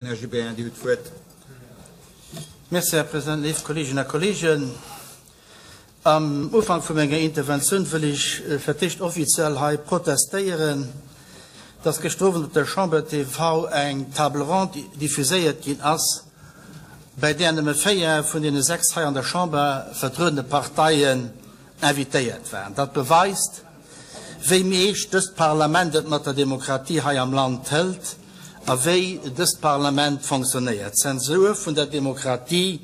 Här Gibéryen, Dir hutt d'Wuert. Merci, Här President. Léif Kolleeginnen a Kolleegen, am Ufank vu menger Interventioun wëll ech fir d'éischt offiziell hei protestéieren, dass gëschter Owend op der Chamber TV eng Table ronde diffuséiert ginn ass, bäi där nëmme 4 vun deene 6 hei an der Chamber vertruedene Parteien invitéiert waren. Dat beweist, wéi eescht dëst Parlament et mat der Demokratie hei am Land hëlt a wéi dëst Parlament fonctionnéiert. D'Zensur vun der Demokratie,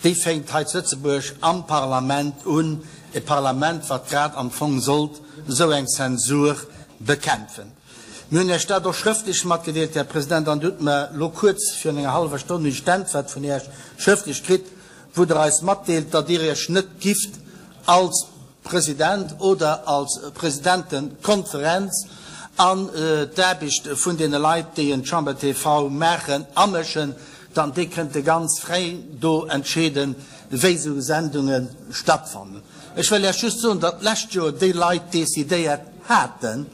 déi fänkt hei zu Lëtzebuerg am Parlament un, e Parlament, wat grad am Fong sollt esou eng Zensur bekämpfen. Mir hunn Iech dat och schrëftlech matgedeelt, Här President, an Dir hutt mer elo kuerz virun enger hallwer Stonn hunn ech d'Äntwert vun Iech schrëftlech kritt, wou Der eis matdeelt, datt Dir Iech net gifft als President oder als Presidentekonferenz an d'Aarbecht vun deene Leit, déi en Chamber TV maachen, amëschen, dann déi kënnte ganz fräi do entscheeden, wéi esou Sendunge stattfannen. Ech wëll Iech just soen, datt d'lescht Joer déi Leit decidéiert haten,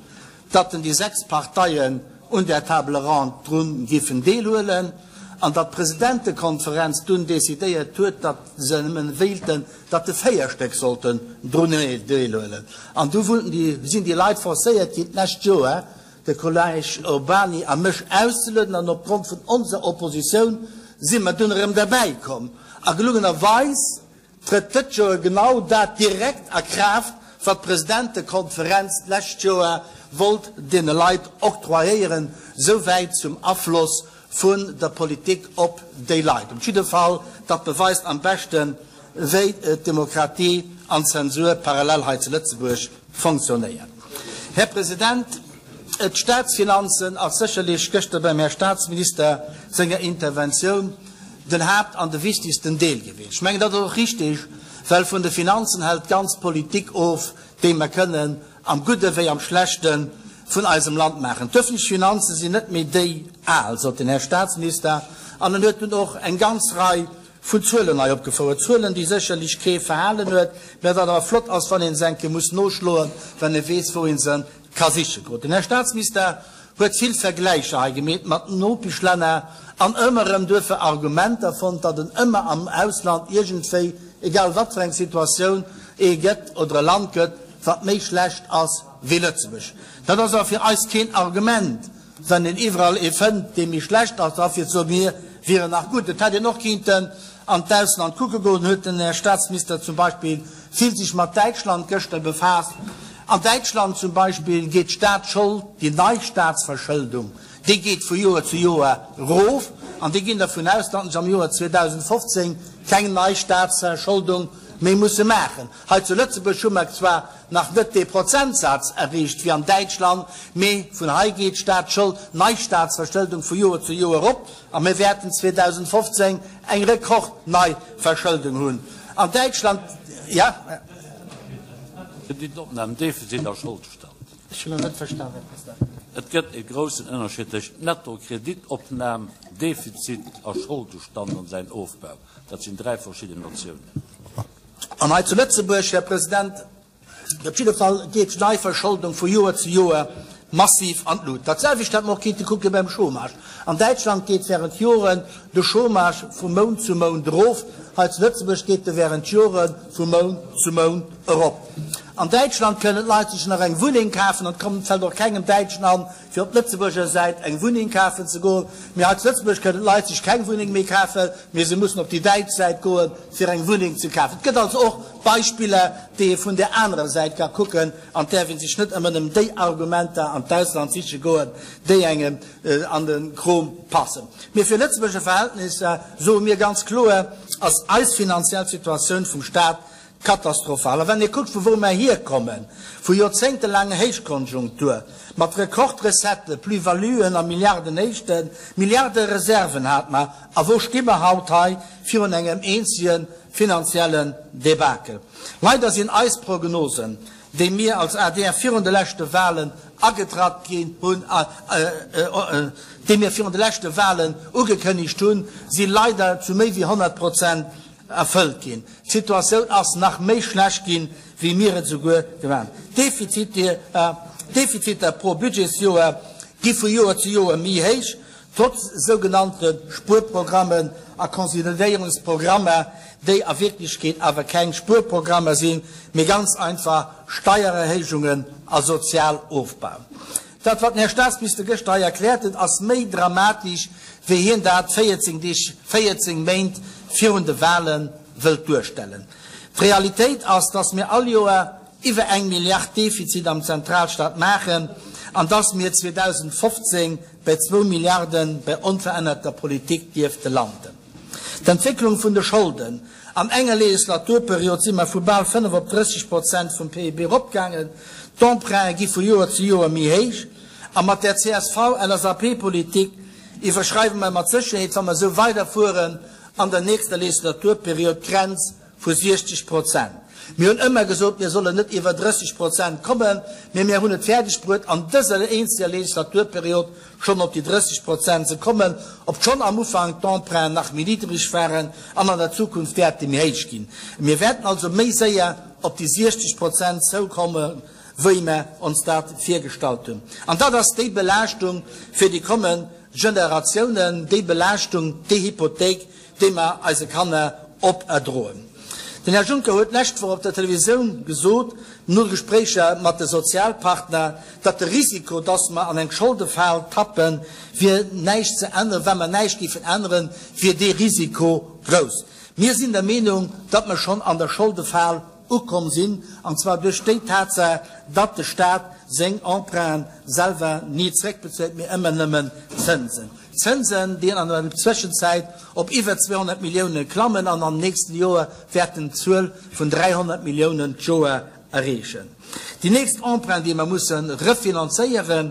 datt en déi 6 Parteien un där Table ronde drun giffen deelhuelen an datt d'Presidentekonferenz dunn decidéiert huet, datt se nëmmen wéilten, datt de 4 Stéck sollten drun deelhuelen. An du wullten déi, sinn déi Leit forcéiert ginn, d'lescht Joer de Kolleg Urbany a mech auszelueden an opgrond vun onser Oppositioun si mer dunn erëm derbäi komm. A gelungenerweis trëtt dëtt Joer genau dat direkt a Kraaft, wat d'Presidentekonferenz d'lescht Joer wollt deene Leit octroyéieren, souwäit zum Afloss vun der Politik op déi Leit. Op jidde Fall, dat beweist am beschten, wéi d'Demokratie an d'Zensur parallel hei zu Lëtzebuerg fonctionnéiert. Här President, d'Staatsfinanzen ass sécherlech gëschter beim Här Staatsminister senger Interventioun den Haapt an de wichtigsten Deel gewiescht. Ech mengen, dat ass och richtig, well vun de Finanzen hält d'ganz Politik of, déi mer kënnen am Gudde wéi am Schlechte vun eisem Land maachen. D'öffentlech Finanze sinn net méi déi al, sot den Här Statsminister, an en huet dunn och eng ganz Rei vun Zuelen hei opgefouert, Zuelen, déi sécherlech kee verhalen huet, mä wat awer flott ass, wann ee se eng Kéier muss noschloen, wann ee weess, wou ee se ka siche goen. Den Här Statsminister huet vill Vergläicher hei gemeet mat Nopeschlänner an ëmmer erëm duerfir Argumenter fonnt, datt en ëmmer am Ausland iergendwéi, egal wat fir eng Situatioun ee gëtt oder e Land gëtt, wat méi schlecht ass wéi Lëtzebuerg. Dat ass awer fir eis keen Argument, wann een iwwerall ee fënnt, dee méi schlecht ass, da fir ze soen, mir wieren nach gutt. Et hätt een och kinnten an d'Ausland kucke goen, huet den Här Statsminister zum Beispill vill sech mat Däitschland gëschter befaasst. An Däitschland zum Beispill geet d'Staatsschold, déi nei Staatsverschëldung, déi geet vu Joer zu Joer erof an déi ginn dervun aus, datt se am Joer 2015 keng nei Staatsverscholdung méi musse maachen. Hei zu Lëtzebuerg hu mer zwar nach net dee Prozentsaz erreecht wéi an Däitschland, mee vun hei geet d'Staatsschold, nei Staatsverschëldung vu Joer zu Joer erop a mir wäerten 2015 eng Rekordneiverschëldung hunn. An Däitschland, ja. Kreditopnam, Defizit a Scholdstand. Ech hunn elo net verstan, Här President. Et gëtt e groussen Ënnerscheed tëscht Nettokreditopnam, Defizit a Scholdestand an säin Ofbau. Dat sinn dräi verschidden Notiounen. An hei zu Lëtzebuerg, Här President, op jidde Fall geet d'Neiverscholdung vu Joer zu Joer massiv an d'Lut. Dat selwecht hätt mer och kinnte kucke beim Chômage. An Däitschland geet während Joren de Chômage vu Mount zu Mount erof, hei zu Lëtzebuerg geet e während Jore vu Mount zu Mount erop. An Däitschland kënnen d'Leit sech nach eng Wunneng kafen an et kommt, fält och kengem Däitschen an, fir op d'Lëtzebuerger Säit eng Wunneng kafen ze goen. Mee hei zu Lëtzebuerg kënnen d'Leit sech keng Wunneng méi kafen, mee se mussen op déi däitsch Säit goen, fir eng Wunneng ze kafen. Et gëtt also och Beispiller, déi ee vun där anerer Säit ka kucken, an et däerf ee sech net ëmmer nëmmen déi Argumenter an d'Ausland siche goen, déi engem an de Krom passen. Mee fir Lëtzebuerger Verhältnisser soe mir ganz kloer, ass eis finanziell Situatioun vum Stat Katastrophal. A wann ee kuckt, vu wou mer hierkommen, vu joerzéngtelaanger Héichkonjunktur, mat Rekordrecetten, Plus-valuen a Milliardenhéichten, Milliarde Reserven hate mer, a wou sti mer haut hei virun engem eenzege finanziellen Debakel? Leider sinn eis Prognosen, déi mir als adr virun de leschte Wahlen agetratt ginn hunn, déi mir virun de leschte Wahlen ugekënnegt hunn, si leider zu méi wéi 100 Prozent erfëllt ginn. D'Situatioun ass nach méi schlecht ginn, wéi mir et souguer gewaart. D'Defiziter pro Budgetsjoer gi vu Joer zu Joer méi héich. Trotz sougenannte Spuerprogrammen a Konsolidéierungsprogrammer, déi a Wierklechkeet awer keng Spuerprogrammer sinn, mee ganz einfach Steiererhéijungen a Sozialofbau. Dat, wat den Här Staatsminister gëschter hei erkläert huet, ass méi dramatesch, wéi hien dat 14 Deeg, 14 Méint virun de Wale wëllt duerstellen. D'Realitéit ass, dass mir all Joer iwwer eng Milliard Defizit am Zentralstaat maachen an dass mir 2015 bei zwou Milliarde bei onverännerter Politik dierfte landen. D'Entwécklung vun de Scholden, An enger Legislaturperiod si mer vu bal 5 op 30 Prozent vum PIB eropgaangen. D'Emprunte gi vu Joer zu Joer méi héich. A mat där CSV-LSAP-Politik iwwerschreiwe mer mat Sécherheet, wa mer esou weiderfueren, an der nächster Legislaturperiod d'Grenz vu 60 Prozent. Mir hunn ëmmer gesot, mir sollen net iwwer 30 Prozent kommen, mee mir hunn et fäerdeg bruet, an dëser eenzeger Legislaturperiod schonn op déi 30 Prozent ze kommen, obschonn am Ufank d'Emprunten nach méi niddreg waren an an der Zukunft wäerte méi héich ginn. Mir wäerten also méi séier op déi 60 Prozent zoukommen, wéi mer ons dat virgestallt hunn. An dat ass déi Belaaschtung fir déi kommend Generatiounen, déi Belaaschtung, déi Hypothéik, déi mer eise Kanner operdroen. Den Här Juncker huet d'lescht Woch op der Televisioun gesot, no de Gespréicher mat de Sozialpartner, datt de Risiko, datt mer an eng Scholdefal tappen, wier näischt ze änneren, wa mer näischt géifen änneren, wier dee Risiko grouss. Mir sinn der Meenung, datt mer schonn an der Scholdefal ukomm sinn, an zwar duerch déi Tatsaach, datt de Staat seng Emprunten selwer ni zréckbezuelt, mee ëmmer nëmmen d'Zënsen. Zënsen, déi an der Zwëschenzäit op iwwer 200 Millioune klammen an am nächste Joer wäerten d'Zuel vun 300 Milliounen d'Joer erreechen. Déi nächst Emprunt, déi mer musse refinanzéieren,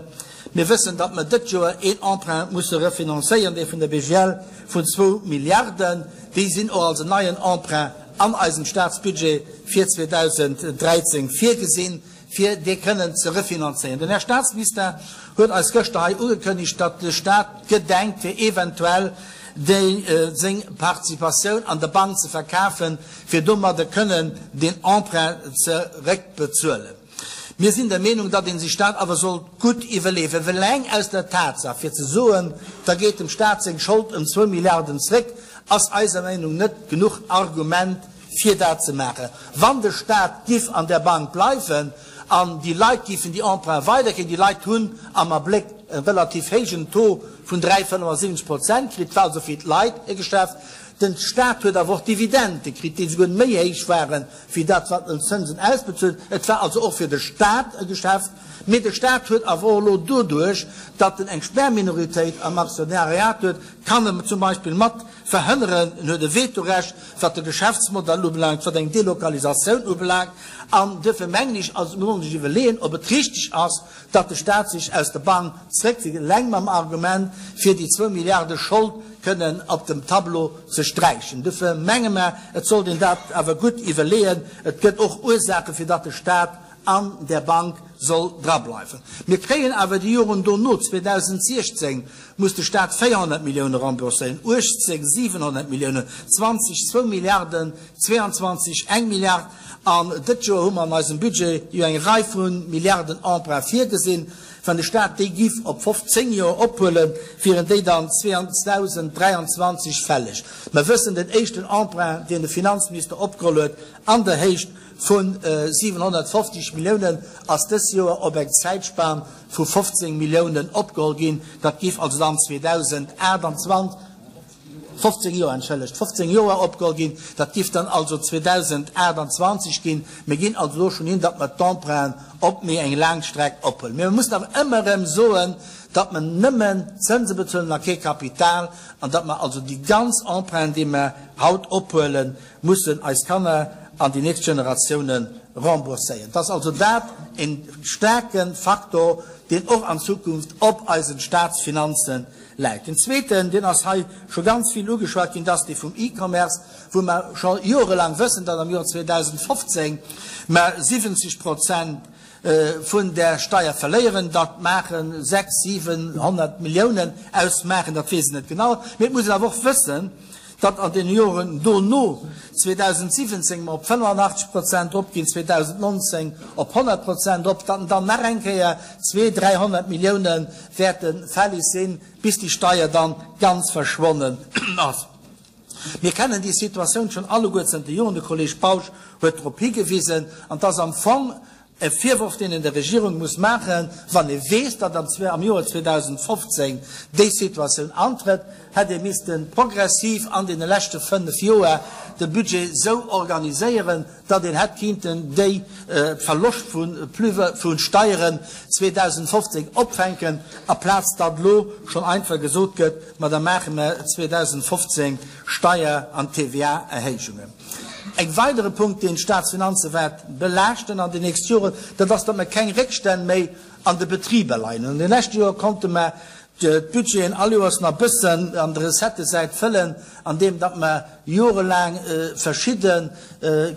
mir wëssen, datt mer dët Joer een Emprunt musse refinanzéieren, dee vun der BGL vun zwou Milliarden, déi sinn och als en neien Emprunt an eisem Statsbudget fir 2013 virgesinn, fir dee kënnen ze refinanzéieren. Den Här Statsminister huet eis gëschter hei ugekënnegt, datt de Stat gedenkt, fir eventuell déi seng Participatioun an der Bank ze verkafen, fir domadde kënnen deen Emprunt zeréckbezuelen. Mir sinn der Meenung, datt ee sech dat awer sollt gutt iwwerleeën, well eleng aus der Tatsaach, fir ze soen, da geet dem Stat seng Schold ëm zwou Milliarden zréck, ass eiser Meenung net genuch Argument, fir dat ze maachen. Wann de Stat giff an där Bank bleiwen an déi Leit giffen déi Emprunt weiderkriegen, déi Leit hunn am Abléck e relativ héijen Taux vun 3,75 Prozent kritt, war also fir d'Leit e Geschäft. Den Stat huet awer och Dividende kritt, déi esouguer méi héich waren, wéi dat, wat en Zënsen ausbezuelt. Et war also och fir de Stat e Geschäft. Mee de Stat huet awer och elo doduerch, datt en eng Sperrminoritéit am Aktionariat huet, kann e zum Beispill mat verhënneren, en huet e Vetorecht, wat de Geschäftsmodell ubelaangt, wat eng Delokalisatioun ubelaangt. An duerfir mengen ech, also muss ee sech iwwerleeën, ob et richtig ass, datt de Stat sech aus der Bank zréckzitt, eleng mam Argument, fir déi zwou Milliarde Schold kënnen op dem Tableau ze sträichen. Duerfir menge mer, et sollt een dat awer gutt iwwerleeën. Et gëtt och Ursaachen, fir datt de Stat an där Bank soll drableiwen. Mir kréien awer déi Joren dono, 2016 muss de Staat 400 Millioune rembourséieren, 18 700 Milliounen, 20 zwou Milliarden, 22 eng Milliard an dët Joer hu mer an eisem Budget jo eng Rei vu Milliarden Emprunt virgesinn. Wann de Staat déi giff op 15 Joer ophuelen, wieren déi dann 2023 fälleg. Mer wëssen, den éischten Emprunt, deen de Finanzminister opgeholl huet an der Héicht vu 750 Milliounen ass dës Joer op eng Zäitspan vu 15 Milliounen opgeholl ginn. Dat géif also dann 2028, 15 Joer, entschëllegt, 15 Joer opgeholl ginn. Dat géif dann also 2028 ginn. Mir ginn also elo schonn hin, datt mer d'Emprunten op méi eng laang Streck ophuelen. Mee mir mussen awer ëmmer erëm soen, datt mer nëmmen Zënse bezuelen a kee Kapital an datt mer also déi ganz Emprunten, déi mer haut ophuelen, mussen eis Kanner an déi nächst Generatiounen rembourséieren. Et ass also dat e staarke Faktor, deen och an Zukunft op eisen Staatsfinanze läit. Den zweeten, deen ass hei scho ganz vill ugeschwat ginn, dat ass dee vum E-Commerce, wou mer scho jorelaang wëssen, datt am Joer 2015 mer 70 Prozent vun där Steier verléieren. Dat maache 600, 700 Milliounen ausmaachen, dat weess ech net genau. Mee et muss een awer och wëssen, datt an deene Joren dono, 2017, mer op 85 Prozent eropginn, 2019 op 100 Prozent op, datt dann nach eng Kéier zwee, 300 Millioune wäerte fällig sinn, bis déi Steier dann ganz verschwonnen ass. Mir kennen déi Situatioun schonn alleguer zënter Joren, de Kolleg Bausch huet drop higewisen, an 't ass am Fong e Virworf, deen een der Regierung muss maachen, wann ee weess, datt am Joer 2015 déi Situatioun antrëtt, hätt ee misste progressiv an deene leschte fënnf Joer de Budget esou organiséieren, datt een hätt kinnten déi Verloscht vu Steieren 2015 opfänken, aplaz datt elo schonn einfach gesot gëtt, Ma da maache mer 2015 Steier an TVA-Erhéijungen. E weidere Punkt, deen d'Staatsfinanze waert belaaschten an den nächst Joren, dat ass, datt mer keng Réckstänn méi an de Betriber leien hunn. An de leschte Joer konnte mer d'Budgeten all Joers nach bëssen an der Recettesäit fëllen, andeem datt mer jorelaang verschidde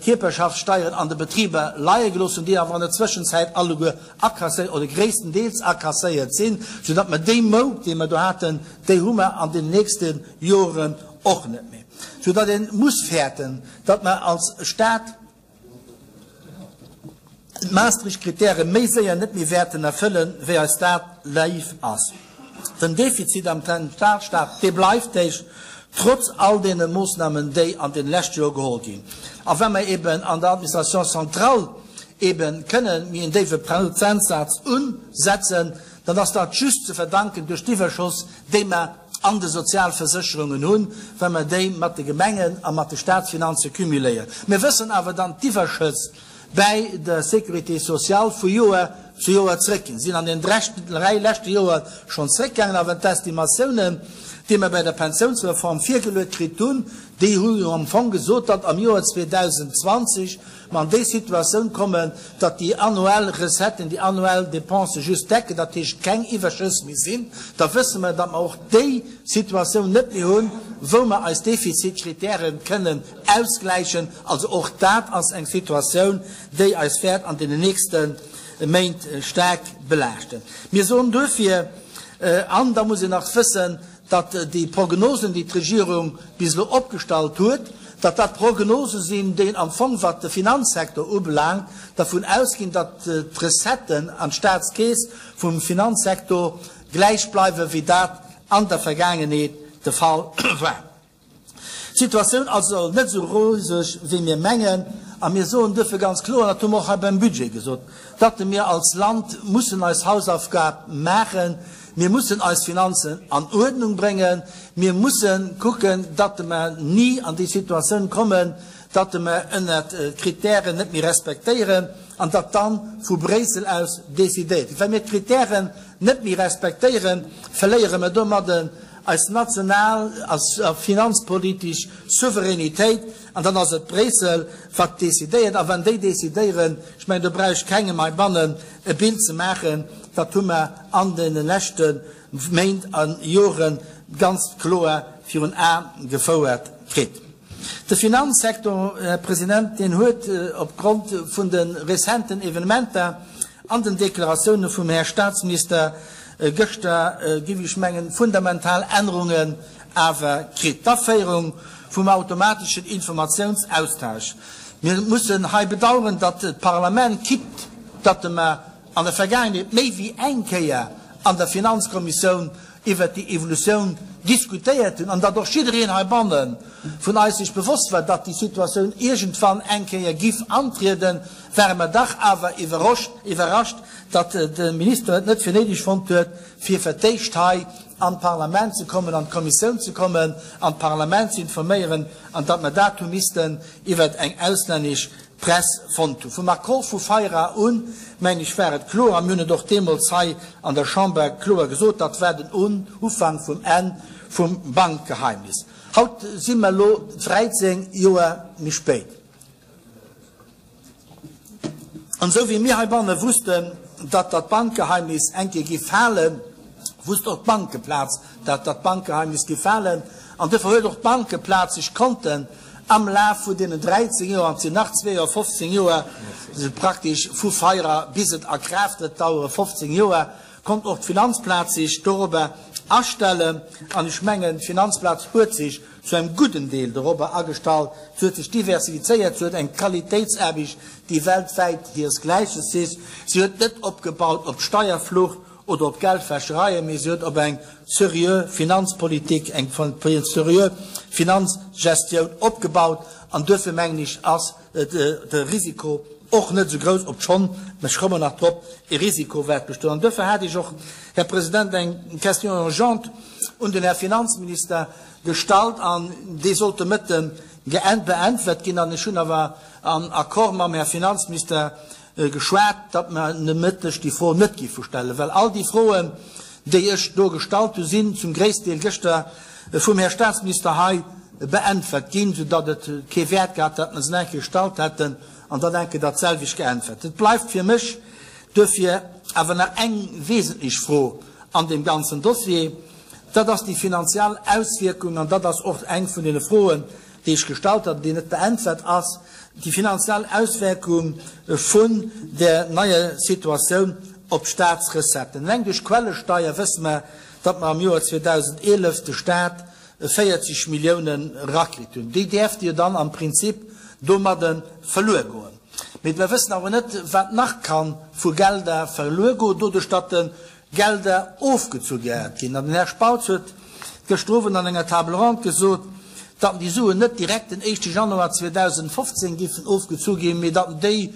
Kierperschaftssteieren an de Betriber leie gelooss hunn, déi awer an der Zwëschenzäit alleguer akasséiert oder gréisstendeels akasséiert sinn, soudatt mer déi Mouk, déi mer do haten, déi hu mer an den nächste Joren och net méi, soudatt ee muss fäerten, datt mer als Stat d'Maastricht-Kritäre méi séier net méi wäerten erfëllen, wéi eis dat léif ass. Den Defizit am Zentralstaat, dee bleift héich, trotz all deene Moossnamen, déi an deene leschte Joer geholl ginn. A wa mer eben an der Administration centrale ebe kënnen méi en déiwe Prozentsaz unsetzen, dann ass dat just ze verdanken duerch d'Iwwerschoss, déi mer an de Sozialversécherungen hunn, wa mer déi mat de Gemengen a mat de Statsfinanze cumuléieren. Mir wëssen awer dann d'Iwwerschëss bäi der Sécurité sociale vu Joer zu Joer zréckginn, sinn an den dräi leschte Joer schonn zréckgaangen. Awer d'Estimatiounen, déi mer bäi der Pensiounsreform virgeluet kritt hunn, déi hu jo am Fong gesot, datt am Joer 2020 mer an déi Situatioun kommen, datt déi annuell Recetten déi annuell Dépensë just decken, dat heescht keng Iwwerschëss méi sinn. Da wësse mer, datt mer och déi Situatioun net méi hunn, wou mer eis Defizitkritäre kënnen ausgläichen. Also och dat ass eng Situatioun, déi eis wäert an deenen nächste Méint staark belaaschten. Mir soen duerfir, an da muss een nach wëssen, datt déi Prognosen, déi d'Regierung bis elo opgestallt huet, datt dat Prognose sinn, déi am Fong, wat de Finanzsektor ubelaangt, dervun ausginn, datt d'Recetten an d'Statskeess vum Finanzsektor gläich bleiwen, wéi dat an der Vergaangenheet de Fall war. D'Situatioun ass also net esou roseg, wéi mir mengen. A mir soen duerfir ganz kloer, an dat hu mer och hei beim Budget gesot, datt mir als Land mussen eis Hausaufgab maachen. Mir mussen eis Finanzen an Uerdnung bréngen. Mir musse kucken, datt mer ni an déi Situatioun kommen, datt mer ënnert d'Kritären net méi respektéieren an datt dann vu Bréissel aus decidéiert gëtt. Well mir d'Kritären net méi respektéieren, verléiere mer domadden eis national a finanzpolitesch Souveränitéit, an dann ass et Bréissel, wat decidéiert. A wann déi decidéieren, ech mengen, do brauch ech kengem heibannen e Bild ze maachen, dat hu mer an deene leschte Méint a Jore ganz kloer virun Ae gefouert kritt. De Finanzsektor, Här President, deen huet opgrond vun de rezenten Evenementer an den Deklaratioune vum Här Statsminister gëschter, géif ech mengen, fundamental Ännerungen awer kritt. D'Aféierung vum automateschen Informatiounsaustausch. Mir mussen hei bedauern, datt d'Parlament, quitte datt mer an der Vergaangenheet méi wéi eng Kéier an der Finanzkommissioun iwwert déi Evolutioun diskutéiert hunn an datt och jiddereen heibanne vun eis sech bewosst war, datt déi Situatioun iergendwann eng Kéier giff antrieden, ware mer dach awer iwwerrascht, datt de Minister et net fir néideg fonnt huet, fir fir d'éischt hei an d'Parlament ze kommen, an d'Kommissioun ze kommen an d'Parlament ze informéieren, an datt mer dat hu missten iwwert eng auslännesch Press fonnt hu. Vum Accord vu Feira un, mengen ech, war et kloer, a mir hunn et och deemools hei an der Chamber kloer gesot, dat war den Ufank vum Enn vum Bankgeheimnis. Haut si mer elo 13 Joer méi spéit. An esou wéi mir heibanne wussten, datt dat Bankgeheimnis eng Kéier géif falen, wusst och d'Bankeplaz, datt dat Bankgeheimnis géif falen. An duerfir huet och d'Bankeplaz sech konnten am Laf vun deenen 13 Joer, an et sinn nach zwee Joer, 15 Joer praktesch vu Feira bis et a Kraaft trëtt, dauere 15 Joer, konnt och d'Finanzplaz sech dorobber. Astellen. An ech mengen, d'Finanzplaz huet sech zu engem gudden Deel dorobber agestallt. Se huet sech diversifizéiert, se huet eng Qualitéitsaarbecht, déi weltwäit hiresgläiches sicht. Se huet net opgebaut op d'Steierflucht oder op Geldwäschereien, mee se huet op eng seriö Finanzpolitik, eng seriö Finanzgestioun opgebaut. An duerfir mengen ech, ass de Risiko och net esou grouss, obschonn, mä ech kommen nach drop, e Risiko wäert bestoen. An duerfir hat ech och, Här President, eng Question urgente un den Här Finanzminister gestallt an déi sollt de Mëtte beäntwert ginn. An ech hunn awer an Accord mam Här Finanzminister geschwat, datt mer de Mëtteg déi Fro net géife stellen, well all déi Froen, déi ech do gestallt hu sinn zum Gréisstdeel gëschter vum Här Statsminister hei beäntwert ginn, soudatt et kee Wäert gehat hätt, datt mer se nach eng Kéier gestallt hätten an dann eng Kéier datselwecht geäntwert. Et bleift fir mech duerfir awer nach eng wesentlech Fro an deem ganzen Dossier, dat ass déi finanziell Auswierkung, an dat ass och eng vun deene Froen, déi ech gestallt hat an déi net beäntwert ass, déi finanziell Auswierkung vun där neier Situatioun op d'Statsrecetten. Eleng duerch d'Quellesteier wësse mer, datt mer am Joer 2011 de Stat 40 Milliounen erakritt hunn. Déi däerfte jo dann am Prinzip domadde verluer goen. Mee mer wëssen awer net, wat nach ka vu Gelder verluer goen, doduerch datt de Gelder ofgezu ginn. An den Här Spautz huet gëschter Owend an enger Table ronde gesot, datt déi Suen net direkt den éischte Januar 2015 giffen ofgezu ginn, mee datt déi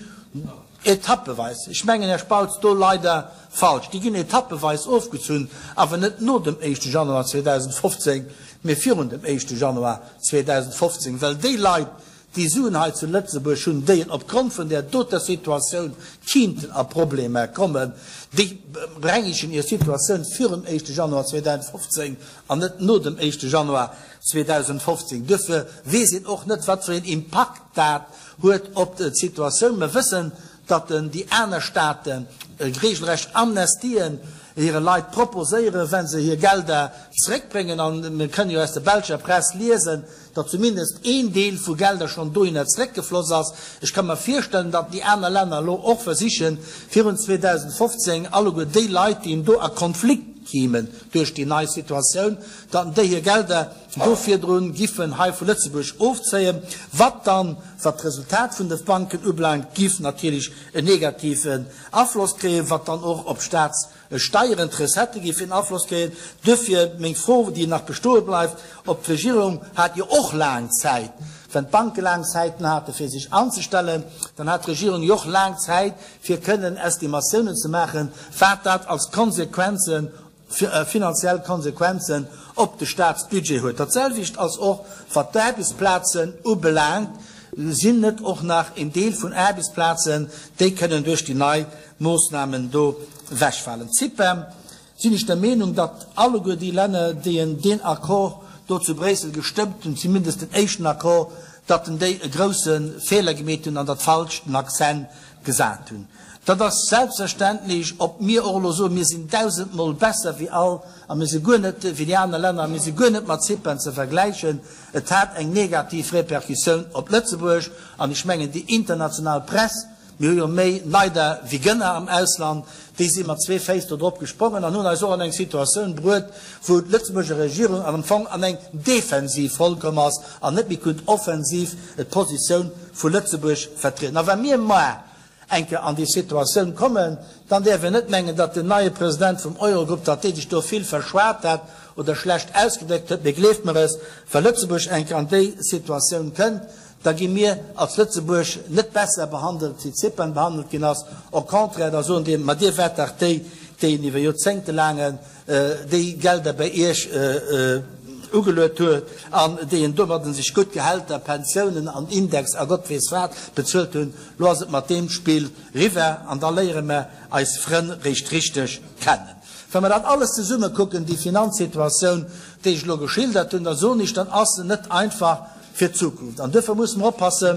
etappeweis, ech mengen, Här Spautz, do leider falsch, déi ginn etappeweis ofgezunn, awer net no dem éischte Januar 2015, mee virun dem éischte Januar 2015, well déi Leit, déi Suen hei zu Lëtzebuerg hunn, déi en opgrond vun där doter Situatioun kinnten a Problemer kommen, déi berengegen hir Situatioun virum éischte Januar 2015 an net no dem éischte Januar 2015. Duerfir weess een och net, wat fir een Impakt dat huet op d'Situatioun. Mer wëssen, datt déi aner State regelrecht Amnestien hire Leit proposéieren, wa se hir Gelder zeréckbréngen. A mir kënnen jo aus der belscher Press liesen, datt zumindest een Deel vu Gelder schonn dohinner zeréckgefloss ass. Ech ka mer virstellen, datt déi aner Länner elo och versichen, virun 2015 alleguer déi Leit, déi do a Konflikt kimen duerch déi nei Situatioun, datt déi hir Gelder do virdrun giffen hei vu Lëtzebuerg ofzéien, wat dann, wat d'Resultat vun de Banken ubelaangt, giff natierlech en negativen Afloss kréien, wat dann och op d'Staats Steieren, d'Recettë géifen Afloss kréien. Duerfir meng Fro, déi nach bestoe bleift, ob d'Regierung hat jo och laang Zäit, wenn d'Banke laang Zäiten hate fir sech anzestellen, dann hat d'Regierung jo och laang Zäit fir kënnen Estimatiounen ze maachen, wat dat als Konsequenzen, finanziell Konsequenzen op de Statsbudget huet. Datselwecht ass och wat d'Aarbechtsplazen ubelaangt. Sinn net och nach en Deel vun Aarbechtsplazen, déi kënnen duerch déi nei Moossnamen do wechfalen. CIPEM, sinn ech der Meenung, datt alleguer déi Länner, déi en deen Accord do zu Bréissel gestëmmt hunn, zumindest den éischten Accord, datt en déi e grouse Feeler gemeet hunn an datt falsch den Accent gesat hunn. Dat ass selbstverständlech, ob mir och elo soen, mir sinn dausendmol besser wéi all a mir si guer net wéi déi aner Länner a mir si guer net mat Zypern ze vergläichen. Et hat eng negativ Répercussioun op Lëtzebuerg an ech mengen déi international Press, Mir hu jo méi Neider wéi Gënner am Ausland. Déi si mat zwee Féiss do drop gesprongen an hunn eis och an eng Situatioun bruet, wou d'Lëtzebuerger Regierung am Fong an eng defensiv Roll komm ass an net méi konnt offensiv d'Positioun vu Lëtzebuerg vertrieden. A wa mir mar eng Kéier an déi Situatioun kommen, dann däerf een net mengen, datt den neie President vum Eurogrupp, datt dee sech do vill verschwat hätt oder schlecht ausgedréckt huet. Mee gleeft mer es, wa Lëtzebuerg eng Kéier an déi Situatioun kënnt, da gi mir als Lëtzebuerg net besser behandelt, wéi Zypern behandelt ginn ass. Au contraire, da soen déi, ma dir waart dach déi, déi en iwwer joerzéngtelaange déi Gelder bei Iech ugeluet huet an déi en domadden sech gutt Gehälter, Pensiounen an Index a Gott weess wat bezuelt hunn. Lo ass et mat deem Spill riwwer an da léiere mer eis Frënn réischt richteg kennen. Wa mer dat alles zesumme kucken, déi Finanzsituatioun, déi ech elo geschildert hunn, da soen ech, dann ass se net einfach, fir d'Zukunft. An duerfir musse mer oppasse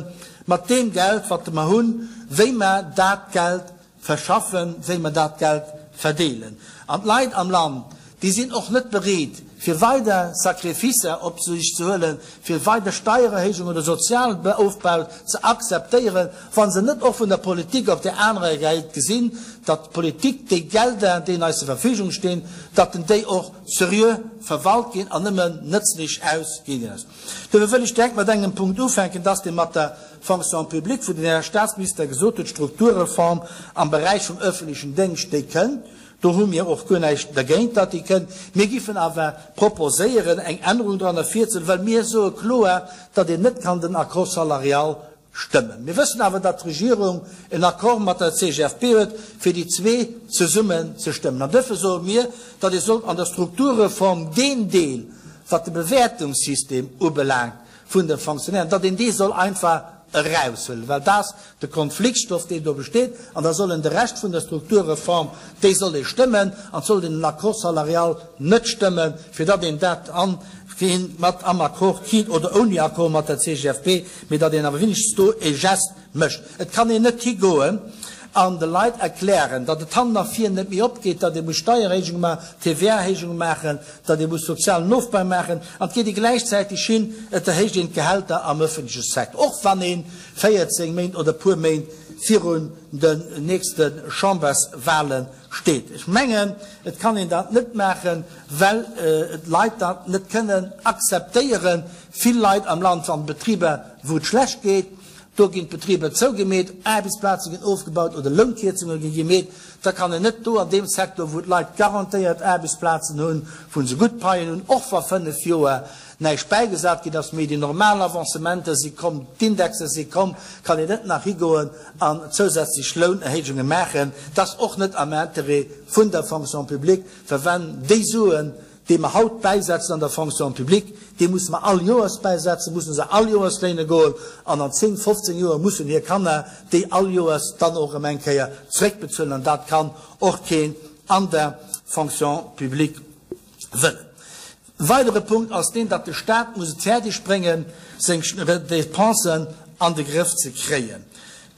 mat deem Geld, wat mer hunn, wéi mer dat Geld verschaffen, wéi mer dat Geld verdeelen. An d'Leit am Land, déi sinn och net bereet, fir weider Sacrificer op sech ze huelen, fir weider Steiererhéijungen oder Sozialofbau ze akzeptéieren, wa se net och vun der Politik op där anerer Säit gesinn, datt d'Politik déi Gelder, déi eis zur Verfügung stinn, datt en déi och seriö verwalt ginn an nëmmen nëtzlech ausginn ginn. Dofir wëll ech direkt mat engem Punkt ufänken, dass dee mat der Fonction publique, wou den Här Statsminister gesot huet, d'Strukturreform am Beräich vum öffentlichen Déngscht, déi kënnt. Do hu mir och guer näischt dergéint, datt déi kënnt. Mir giffen awer proposéieren, eng Ännerung dran ervirzehuelen, well mir soe kloer, datt een net kann den Accord salarial stëmmen. Mir wëssen awer, datt d'Regierung en Accord mat der CGFP huet, fir déi zwee zesummen ze stëmmen. An duerfir soe mir, datt ee sollt an der Strukturreform deen Deel, wat de Bewäertungssystem ubelaangt vun de Fonctionnairen, datt een dee soll einfach eraushuelen, well dat ass de Konfliktstoff, deen do besteet, an da soll een de Rescht vun der Strukturreform, déi soll ee stëmmen, an et sollt een den Accord salarial net stëmmen, fir datt een dat an mat am Accord kritt oder ouni Accord mat der CGFP, mee datt een awer wenigstens do e Geste mécht. Et kann een net higoen an de Leit erklären, datt et hannen a vir net méi opgeet, datt ee muss Steiererhéijunge maachen, TVA-Erhéijunge maachen, datt ee muss sozialen Ofbau maachen, an et geet ee gläichzäiteg hin, et erhéicht een d'Gehälter am öffentleche Secteur, och wann ee 14 Méint oder e puer Méint virun den nächste Chamberswahlen steet. Ech mengen, et kann een dat net maachen, well d'Leit dat net kënnen akzeptéieren. Vill Leit am Land an Betriber, wou et schlecht geet, do ginn d'Betriber zougemeet, Aarbechtsplaze ginn ofgebaut oder Lounkierzunge gi gemeet. Da kann een net do an deem Secteur, wou d'Leit garantéiert Aarbechtsplazen hunn, wou se gutt Paien hunn, och wa 5 Joer näischt bäigesat ginn ass, mee déi normal Avancementer si komm, d'Indexer si komm, kann een net nach higoen an zousätzlech Lounerhéijunge maachen. Dat ass och net am Intérêt vun der Fonction publique, well wann déi Suen, déi mer haut bäisetzen an der Fonction publique, déi musse mer all Joers bäisetzen, musse se all Joers léine goen an an 10, 15 Joer mussen hir Kanner déi all Joers dann och erëm eng Kéier zréckbezuelen an dat kann och keen an der Fonction publique wëllen. E weidere Punkt ass deen, datt de Stat muss et fäerdeg bréngen, seng Dépensen an de Grëff ze kréien.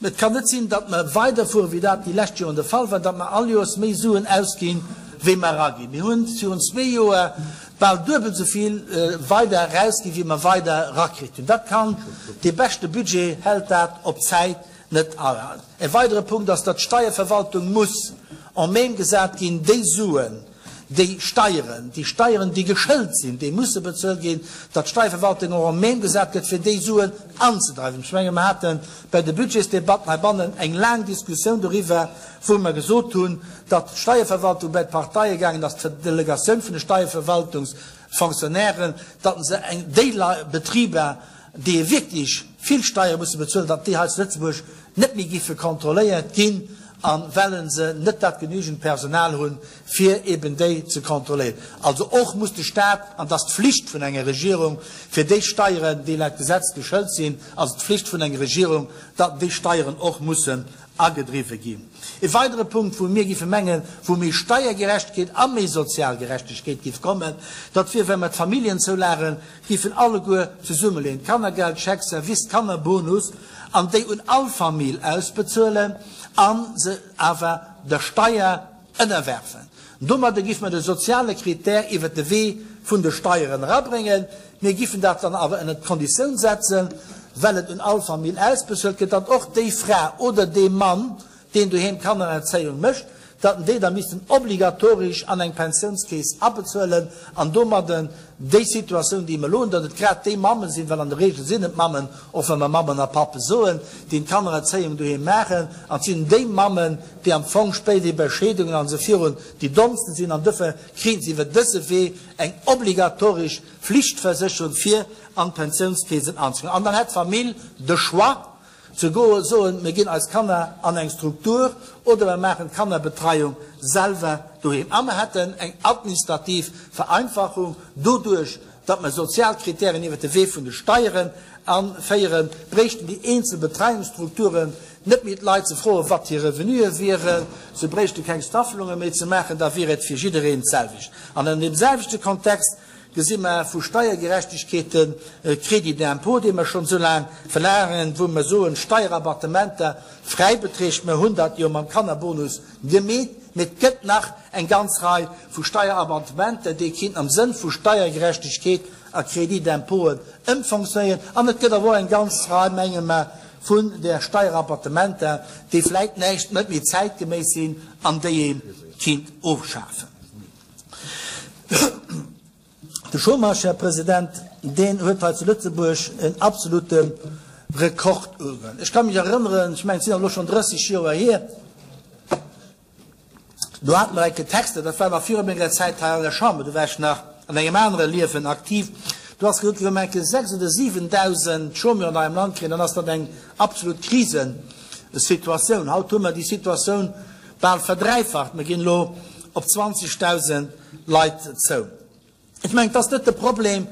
Et kann net sinn, datt mer weiderfueren, wéi dat déi lescht Joren de Fall war, datt mer all Joers méi Suen ausginn, wéi mer eraginn. Mir hunn virun zwee Joer bal duebel esou vill weider erausginn, wéi mer weider erakritt hunn. Dat kann, dee beschte Budget hält dat op Zäit net an. E weidere Punkt ass, datt d'Steierverwaltung muss en même gesat ginn, déi Suen, déi Steieren, déi Steieren, déi geschëlt sinn, déi musse bezuelt ginn, datt d'Steierverwaltung och en même gesat gëtt, fir déi Suen anzedreiwen. Ech menge mer hate bei de Budgetsdebatten heibannen eng laang Diskussioun doriwwer, wou mer gesot hunn, datt d'Steierverwaltung bei d'Parteie gaangen ass, d'Delegatioun vun de Steierverwaltungsfonctionnairen, datt se eng déi Betriber, déi wierklech vill Steiere musse bezuelen, datt déi hei zu Lëtzebuerg net méi géife kontrolléiert ginn, a well se net dat genügend Personal hunn, fir eben déi ze kontrolléieren. Also och muss de Stat, an dat ass d'Flicht vun enger Regierung, fir déi Steieren, déi laut Gesetz geschëlt sinn, ass et d'Flicht vun enger Regierung, datt déi Steieren och mussen agedriwwe ginn. E weidere Punkt, wou mir géife mengen, wou méi Steiergerechtegkeet a méi sozial Gerechtegkeet géif kommen, dat wier, wa mer d'Familljenzoulagen géifen alleguer zesummeleeën, d'Kannergeld, Chèque service, Kannerbonus, an déi un all Famill ausbezuelen a se awer der Steier ënnerwerfen. Domadder géife mer de soziale Critère iwwert de Wee vun de Steieren erabréngen. Mir géifen dat dann awer ënnert d'Konditioun setzen, well et un all Famill ausbezuelt gëtt, datt och déi Fra oder dee Mann, deen doheem d'Kannererzéiung mécht, datt en déi da missten obligatoresch an eng Pensiounskeess abezuelen an domadden déi Situatioun, déi mer elo hunn, datt et grad déi Mammen sinn, well an der Regel sinn et Mammen, och wa mer Mammen a Pappe soen, déi d'Kannererzéiung doheem maachen, an et sinn déi Mammen, déi am Fong spéiderhi bei Scheedungen an esou virun déi dommsten sinn, an duerfir kriegen se iwwer dëse Wee eng obligatoresch Flichtversécherung fir an d'Pensiounskeesen anzegoen. An dann hätt d'Famill de Choix, Ze goen, soen, mir ginn eis Kanner an eng Struktur oder mer maachen d'Kannerbetreiung selwer doheem. A mer hätten eng administrativ Vereinfachung doduerch, datt mer sozial Kritären iwwert de Wee vun de Steieren aféieren, bréichten déi eenzel Betreiungsstrukturen net méi d'Leit ze froen, wat hir Revenuë wieren, se bréichte keng Staffelunge méi ze maachen, da wier et fir jiddereen d'selwecht. An an deem selwechte Kontext gesi mer vu Steiergerechtegkeet de Crédit d'impôt, dee mer schonn esou laang verlaangen, wou mer soen, Steierabattementer, Fräibeträg, mer hunn dat jo mam Kannerbonus gemeet. Mee et gëtt nach eng ganz Rei vu Steierabattementer, déi kéinten am Sënn vu Steiergerechtegkeet a Crédit d'impôten ëmfonctionnéieren. An et gëtt awer och eng ganz Rei, menge mer, vun där Steierabattementer, déi vläicht näischt net méi zäitgeméiss sinn an déi ee kinnt ofschafen. De Chômage, Här President, deen huet hei zu Lëtzebuerg en absolute Rekord ugeholl. Ech ka mech erënneren, ech mengen, et sinn elo schonn 30 Joer hier, do hate mer enke Texter, dat war nach viru menger Zäit hei an der Chamber, do war ech nach an engem anere Liewen aktiv, do ass gesot ginn, wa mer enke 6 oder 7.000 Chômeuren hei am Land kréien, dann ass dat eng absolut Krisesituatioun. Haut hu mer déi Situatioun bal verdräifacht, mer ginn elo op 20.000 Leit zou. Ech mengen, et ass net de Problem,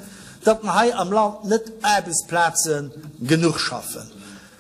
datt mer hei am Land net Aarbechtsplaze genuch schaffen.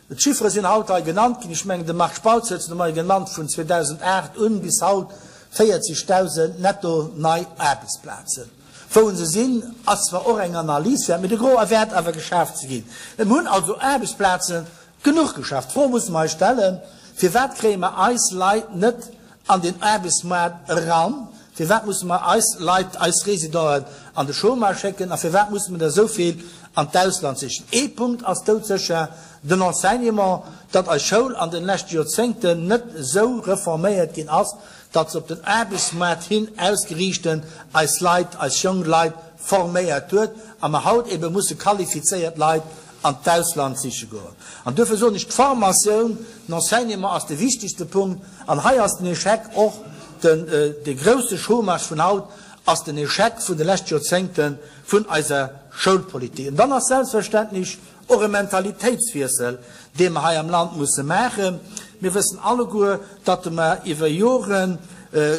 D'Chiffere sinn haut hei genannt ginn. Ech mengen, de Marc Spautz huet se de Moie genannt, vun 2008 un bis haut 40.000 netto nei Aarbechtsplazen. Wou se sinn, ass zwar och eng Analys wäert, mee de Gros wäert awer geschaaft ze ginn. Mir hunn also Aarbechtsplaze Genuch geschafft. D'Fro musse mer eis stellen, Firwat kréie mer eis Leit net an den Aarbechtsmaart eran? Firwat musse mer eis Leit, eis Résidenten an de Chômage schécken? A firwat musse mer der esou vill an d'Ausland sichen? Ee Punkt ass doudsécher, den Enseignement, datt eis Schoul an den leschte Joerzéngten net esou reforméiert ginn ass, datt se op den Aarbechtsmaart hin ausgeriichten eis Leit, eis jonk Leit forméiert huet a mer haut ebe musse qualifizéiert Leit an d'Ausland siche goen. An duerfir soen ech, d'Formatioun, den Enseignement ass de wichtigste Punkt. An hei ass den Échec och, den, dee grouse Chômage vun haut ass den Échec vun de leschte Joerzéngte vun eiser Schoulpolitik. An dann ass selbstverständlech och e Mentalitéitswiessel, dee mer hei am Land musse maachen. Mir wëssen alleguer, datt mer iwwer Jore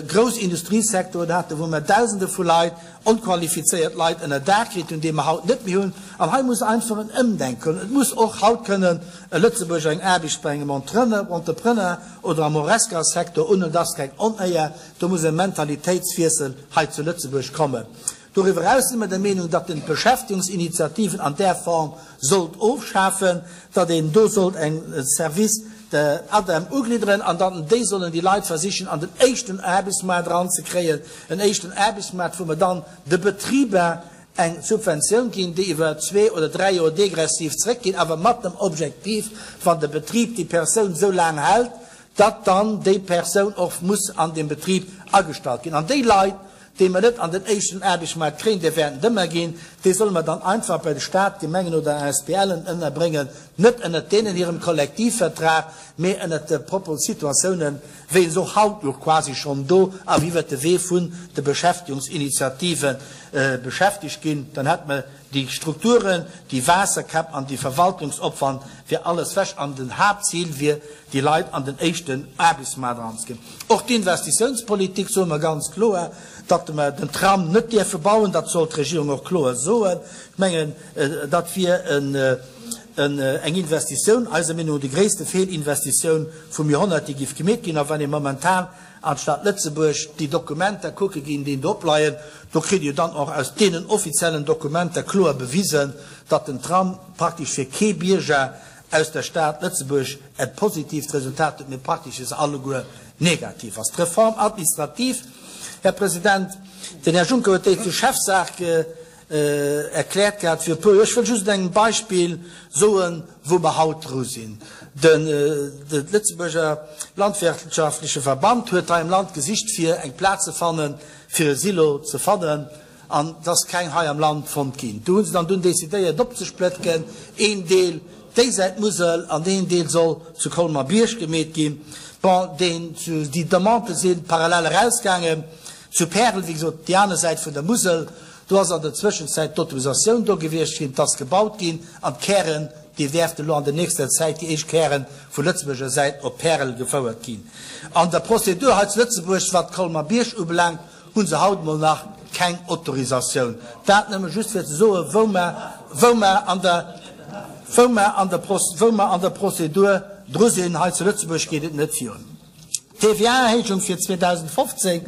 grouss Industriesectoren haten, wou mer Dausende vu Leit, onqualifizéiert Leit ënner Daach kritt hunn, déi mer haut net méi hunn. An hei muss einfach en Ëmdenken kommen. Et muss och haut kënnen e Lëtzebuerger eng Aarbecht bei engem Entrepreneur oder am Horesca-Secteur unhuelen. Dat ass keng Onéier. Do muss e Mentalitéitswiessel hei zu Lëtzebuerg kommen. Doriwwer eraus si mer der Meenung, datt een d'Beschäftigungsinitiativen an där Form sollt ofschafen, datt een do sollt eng Service de ADEM uglidderen an datt déi sollen déi Leit versichen an den éischten Aarbechtsmaart eranzekréien, en éischten Aarbechtsmaart, wou mer dann de Betriber eng Subventioun ginn, déi iwwer zwee oder dräi Joer degressiv zréckginn, awer mat dem Objektiv, wann de Betrib déi Persoun esou laang hält, datt dann déi Persoun och muss an deem Betrib agestallt ginn. An déi Leit, déi mer net an den éischten Aarbechtsmaart kréien, déi wäerten et ëmmer ginn, déi solle mer dann einfach bei de Staat, Gemengen oder ASBLen ënnerbréngen, net ënnert deenen hirem Kollektivvertrag, mee ënnert de propre Situatiounen, wéi se och haut jo quasi schonn do a iwwert de Wee vun de Beschäftigungsinitiative beschäftegt ginn. Dann hätte mer déi Strukturen, déi Waasserkäpp an déi Verwaltungsopwand wier alles wech an den Haaptzil wier, déi Leit an den éischten Aarbechtsmaart eranzeginn. Och d'Investitiounspolitik, soe mer ganz kloer, datt mer den Tram net dierfe bauen, dat soll d'Regierung och kloer soen. Ech mengen, dat wier eng Investitioun, eiser Meenung no déi gréisste Feelinvestitioun vum Joerhonnert, déi géif gemeet ginn. A wann ee momentan an d'Stad Lëtzebuerg déi Dokumenter kucke ginn, déi do opleien, do kritt Dir dann och aus deenen offiziellen Dokumenter kloer bewisen, datt den Tram praktesch fir kee Bierger aus der Stad Lëtzebuerg e positiivt Resultat huet, mee praktesch fir se alleguer negativ ass. D'Réforme administrative, Här President, den Här Juncker huet déi zur Chefsaach erkläert gehat fir e puer Joer. Ech wëll just un engem Beispill soen, wou mer haut dru sinn. De Lëtzebuerger Landwirtschaftleche Verband huet hei am Land gesicht, fir eng Plaz ze fannen, fir e Silo ze fannen. An et ass keng hei am Land fonnt ginn. Do hu se dann dunn decidéiert opzesplëttgen, een Deel déi Säit Musel an een Deel soll zu Colmer-Bierg gemeet ginn. Bon, deen, déi Demandë si parallel erausgaangen. Zu Pärel, wéi gesot, déi aner Säit vun der Musel, do ass an der Zwëschenzäit d'Autorisatioun do gewiescht ginn, et ass gebaut ginn an d'Kären, déi däerften elo an der nächster Zäit, déi éischt Kären vu Lëtzebuerger Säit op Pärel gefouert ginn. An der Prozedur hei zu Lëtzebuerg, wat Colmer-Bierg ubelaangt, Hu se haut mol nach keng Autorisatioun. Dat nëmme just fir ze soen, wou mer, wou mer an der, wou mer an der, wou mer an der Prozedur dru sinn. Hei zu Lëtzebuerg geet et net virun. D'TVA-Erhéijung fir 2015,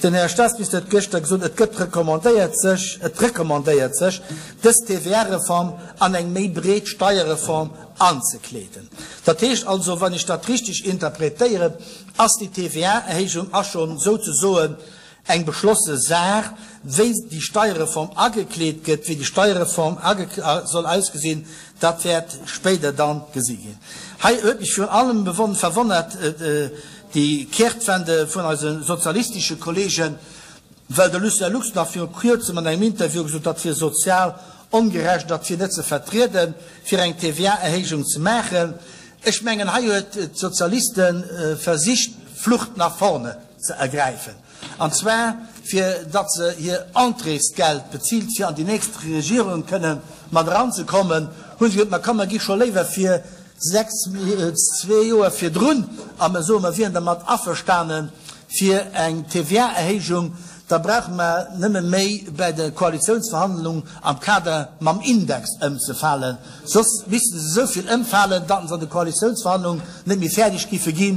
den Här Staatsminister huet gëschter gesot, et gëtt recommandéiert sech, et recommandéiert sech, dës TVA-Reform an eng méi breet Steierreform anzekleeden. Dat heescht also, wann ech dat richtig interpretéieren, ass déi TVA-Erhéijung ass schonn souzesoen eng beschlosse Saach. Wéi déi Steierreform agekleet gëtt, wéi déi Steierreform soll ausgesinn, dat wäert spéider da gesi ginn. Hei huet mech virun allem verwonnert déi Kehrtwende vun eise sozialistesche Kollegen, well de Lucien Lux nach viru Kuerzem an engem Interview gesot, dat wier sozial ongerecht, dat wier net ze vertrieden, fir eng TVA-Erhéijung ze maachen. Ech mengen, hei huet d'Sozialiste versicht, d'Flucht nach vorne ze ergräifen, an zwar fir datt se hir Entréesgeld bezilt, fir an déi nächst Regierung kënne mat eranzekommen, hu se gesot, Ma komm, mer gi scho léiwer fir 6, zwee Joer virdrun a mer soen, mer wieren dermat averstanen, fir eng TVA-Erhéijung, da brauche mer nëmme méi bäi de Koalitiounsverhandlung am Kader mam Index ëmzefalen. Soss misste se esou vill ëmfalen, datt se an de Koalitiounsverhandlung net méi fäerdeg giffe gi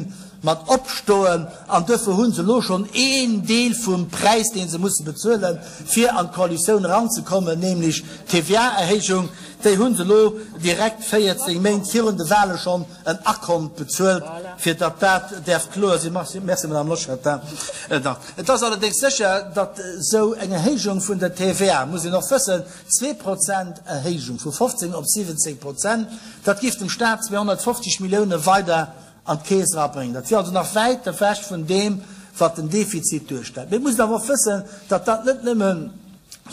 mat opstoen. An duerfir hu se elo schonn een Deel vum Präis, dee se musse bezuelen, fir an d'Koalitioun eranzekommen, nämlech d'TVA-Erhéijung. Déi hu se elo direkt 14 Méint virun de Wahle schonn en Akkont bezuelt, fir datt dat däerf kloer sinn. Merci, Madame Loschetter. Et ass allerdéngs sécher, datt esou eng Erhéijung vun der TVA, muss een och wëssen, 2 Prozent Erhéijung vu 15 op 17 Prozent, dat géif dem Stat 250 Millioune weider an d'Keess erabréngen. Dat wier also nach wäit ewech vun deem, wat den Defizit duerstellt. Mee et muss een awer och wëssen, datt dat net nëmme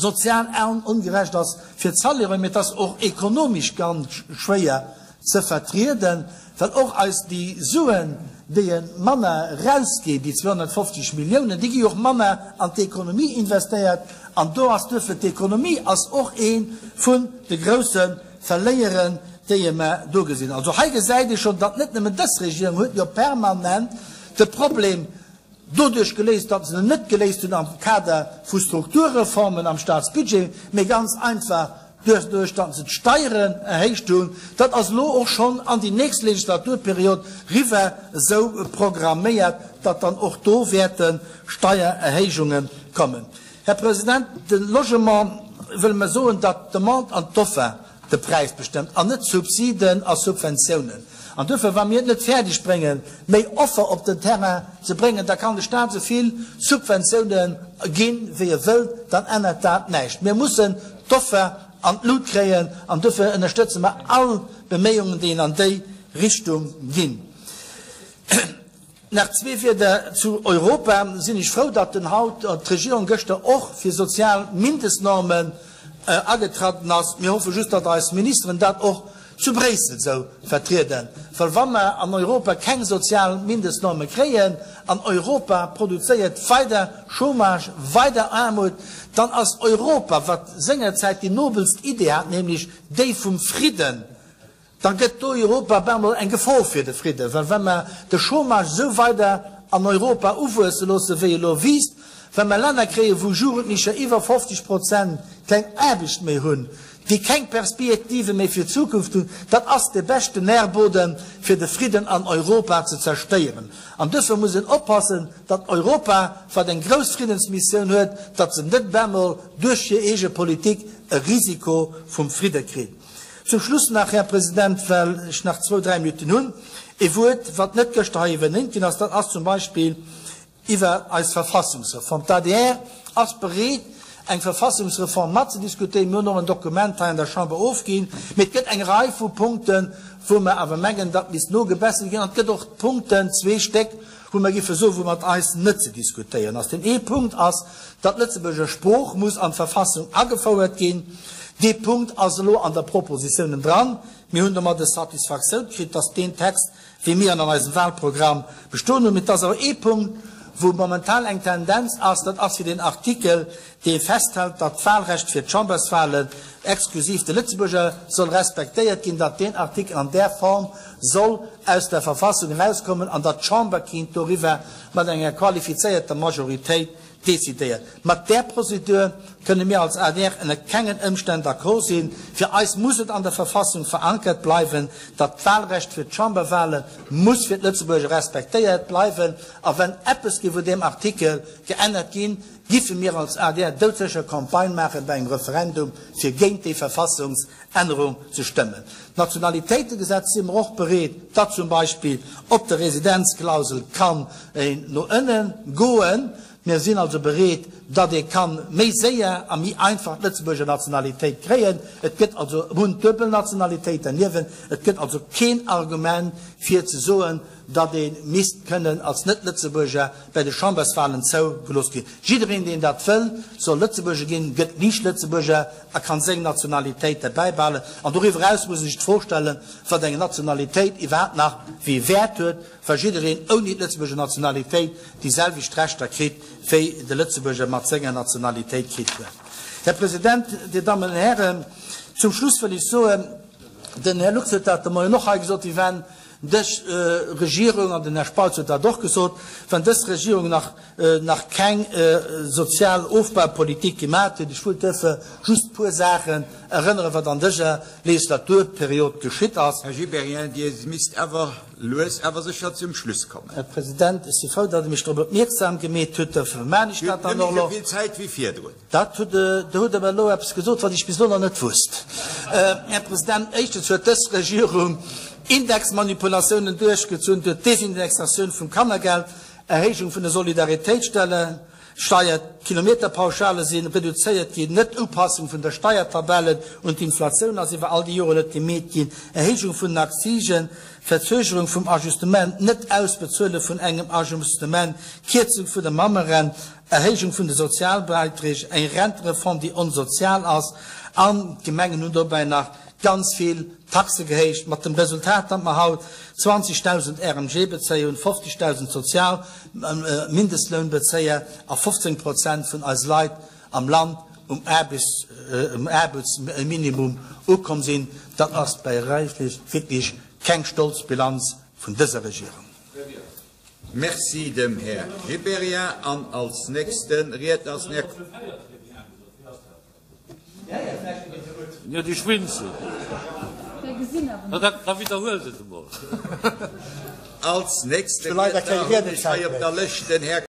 sozial ongerecht ass fir d'Salairéen, mee et ass och ekonomesch ganz schwéier ze vertrieden, well och eis déi Suen, déi e manner erausginn, déi 250 Milliounen, déi gi jo och manner an d'Ekonomie investéiert an do ass duerfir d'Ekonomie ass och ee vun de grousse Verléieren, déi e mer do gesinn. Also hei gesäit ee schonn, datt net nëmmen dës Regierung huet jo permanent de Problem doduerch geléist, datt se en net geléist hunn am Kader vu Strukturreformen am Staatsbudget, mee ganz einfach duerch datt se d'Steieren erhéicht hunn. Dat ass elo och schonn an déi nächst Legislaturperiod riwwer esou programméiert, datt dann och do wäerte Steiererhéijunge kommen. Här President, de Logement, wëlle mer soen, datt d'Demande an d'Offer de Präis bestëmmt an net Subsiden a Subventiounen. An duerfir, wa mir et net fäerdeg bréngen, méi Offer op den Terrain ze bréngen, da kann de Stat esou vill Subventiounen ginn, wéi e wëllt, dann ännert dat näischt. Mir mussen d'Offer an d'Lut kréien an duerfir ënnerstëtze mer all Beméiungen, déi an déi Richtung ginn. Nach zwee Wierder zu Europa. Sinn ech frou, datt den haut, d'Regierung gëschter och fir sozial Mindestnormen agetraden ass. Mir hoffe just, datt eis Ministeren dat och zu Bréissel esou vertrieden. Well wa mer an Europa keng sozial Mindestnorme kréien, an Europa produzéiert weider Chômage, weider Aarmut, dann ass Europa, wat sengerzäit déi nobelst Idee hat, nämlech déi vum Fridden, Da gëtt do Europa op emol eng Gefor fir de Fridden, well wa mer de Chômage esou weider an Europa uwuesse loosse wéi e lo wiisst, wa mer Länner kréien, wou Jugendlicher iwwer 50 Prozent keng Aarbecht méi hunn, déi keng Perspiektive méi fir d'Zukunft hunn, dat ass de beschten Nährboden fir de Fridden an Europa ze zerstéieren. An duerfir muss een oppassen, datt Europa, wat eng grouss Friddensmissioun huet, datt se net op emol duerch hir eege Politik e Risiko vum Fridde kritt. Zum Schluss nach, Här President, well ech nach zwou, dräi Minutten hunn, e Wuert, wat net gëschter hei iwwernéngt ginn ass, dat ass zum Beispill iwwer eis Verfassungsreform. D'adr ass bereet, eng Verfassungsreform matzediskutéieren. Mir hunn och en Dokument hei an der Chamber ofginn. Mee et gëtt eng Rei vu Punkten, wou mer awer mengen, datt misst nogebessert ginn. An et gëtt och Punkten, zwee Stéck, wou mer géife soen, wou mat eis net ze diskutéieren ass. Deen ee Punkt ass, datt d'Lëtzebuerger Sprooch muss an d'Verfassung agefouert ginn. Dee Punkt ass elo an der Propositionen dran. Mir hunn domadde Satisfaktioun kritt, datt deen Text, wéi mir en an eisem Wahlprogramm bestoen hunn, mee et ass awer ee Punkt, wou momentan eng Tendenz ass, dat ass fir deen Artikel, dee festhält, datt d'Wahlrecht fir d'Chamberswahlen exklusiv de Lëtzebuerger soll respektéiert ginn, datt deen Artikel an där Form soll aus der Verfassung erauskommen an datt d'Chamber kinnt doriwwer mat enger qualifizéierter Majoritéit decidéieren. Mat där Prozedur kënne mir als adr ënner kengen Ëmstänn d'accord sinn. Fir eis muss et an der Verfassung verankert bleiwen, datt d'Wahlrecht fir d'Chamberwahle muss fir d'Lëtzebuerger respektéiert bleiwen. A wenn eppes géif un deem Artikel geännert ginn. giffe mir als adr doudsécher Campagne maache bei engem Referendum, fir géint déi Verfassungsännerung ze stëmmen. D'Nationalitéitegesetz si mer och bereet, datt zum Beispill op der Residenzklausel kann een no ënne goen. Mir sinn also bereet, datt ee kann méi séier a méi einfach d'Lëtzebuerger Nationalitéit kréien. Et gëtt also, mir hunn d'duebel Nationalitéit derniewent, et gëtt also keen Argument fir ze soen, datt ee misst kënnen als Net-Lëtzebuerger bei de Chamberswahlen zougelooss ginn. Jiddereen, deen dat wëll, soll Lëtzebuerger ginn, gëtt liicht Lëtzebuerger a kann seng Nationalitéit derbäi behalen. An doriwwer eraus muss ee sech d'Fro stellen, wat eng Nationalitéit iwwerhaapt nach wéi Wäert huet, wa jiddereen ouni d'Lëtzebuerger Nationalitéit déi selwecht Rechter kritt, wéi de Lëtzebuerger mat senger Nationalitéit kritt huet. Här President, Dir Dammen an Hären, zum Schluss wëll ech soen, den Här Lux huet dat de Moien och hei gesot, wéi wenn Dës Regierung, an den Här Spautz huet dat och gesot, wann dës Regierung nach nach keng sozial Ofbaupolitik gemat huet, ech wëllt duerfir just e puer Saachen erënneren, wat an dëser Legislaturperiod geschitt ass. Här Gibéryen, Dir misst awer lues awer sécher zum Schluss kommen. Här President, ech si frou, datt Der mech drop opmierksam gemeet hutt, duerfir maan ech Dir dat hutt dann net och méi elo. esou vill Zäit wéi virdrun. Dat hutt Der hutt awer elo eppes gesot, wat ech bis elo nach net wusst. Här President, éischtens huet dës Regierung Indexmanipulatiounen duerchgezunn, huet d'Desindexatioun vum Kannergeld, Erhéijung vun der Solidaritéitsstelle, Steier, d'Kilometerpauschale si reduzéiert ginn, Net-Upassung vun der Steiertabelle un d'Inflatioun ass iwwer all déi Joren net gemeet ginn, Erhéijung vun den Accisen, Verzögerung vum Ajustement, Net-Ausbezuele vun engem Ajustement, Kierzung vun der Mammerent, Erhéijung vun de Sozialbeiträg, eng Rentereform, déi onsozial ass, an d'Gemengen hunn dobäi nach ganz vill Taxe gehéicht, mat dem Resultat, datt mer haut 20.000 RMG-Bezéier hunn, 50.000 Sozialmindestlounbezéier a 15 Prozent vun eise Leit am Land um Aarbeitsminimum ukomm sinn. Dat ass beiräiflech wierklech keng stolz Bilanz vun dëser Regierung. Merci dem Här Gibéryen. An als nächste Riedner ass den Här. Jo, déi schwinzelt. Da widderhuel se et emol. Als nächste Riedner hunn ech hei op der Lëscht den Här.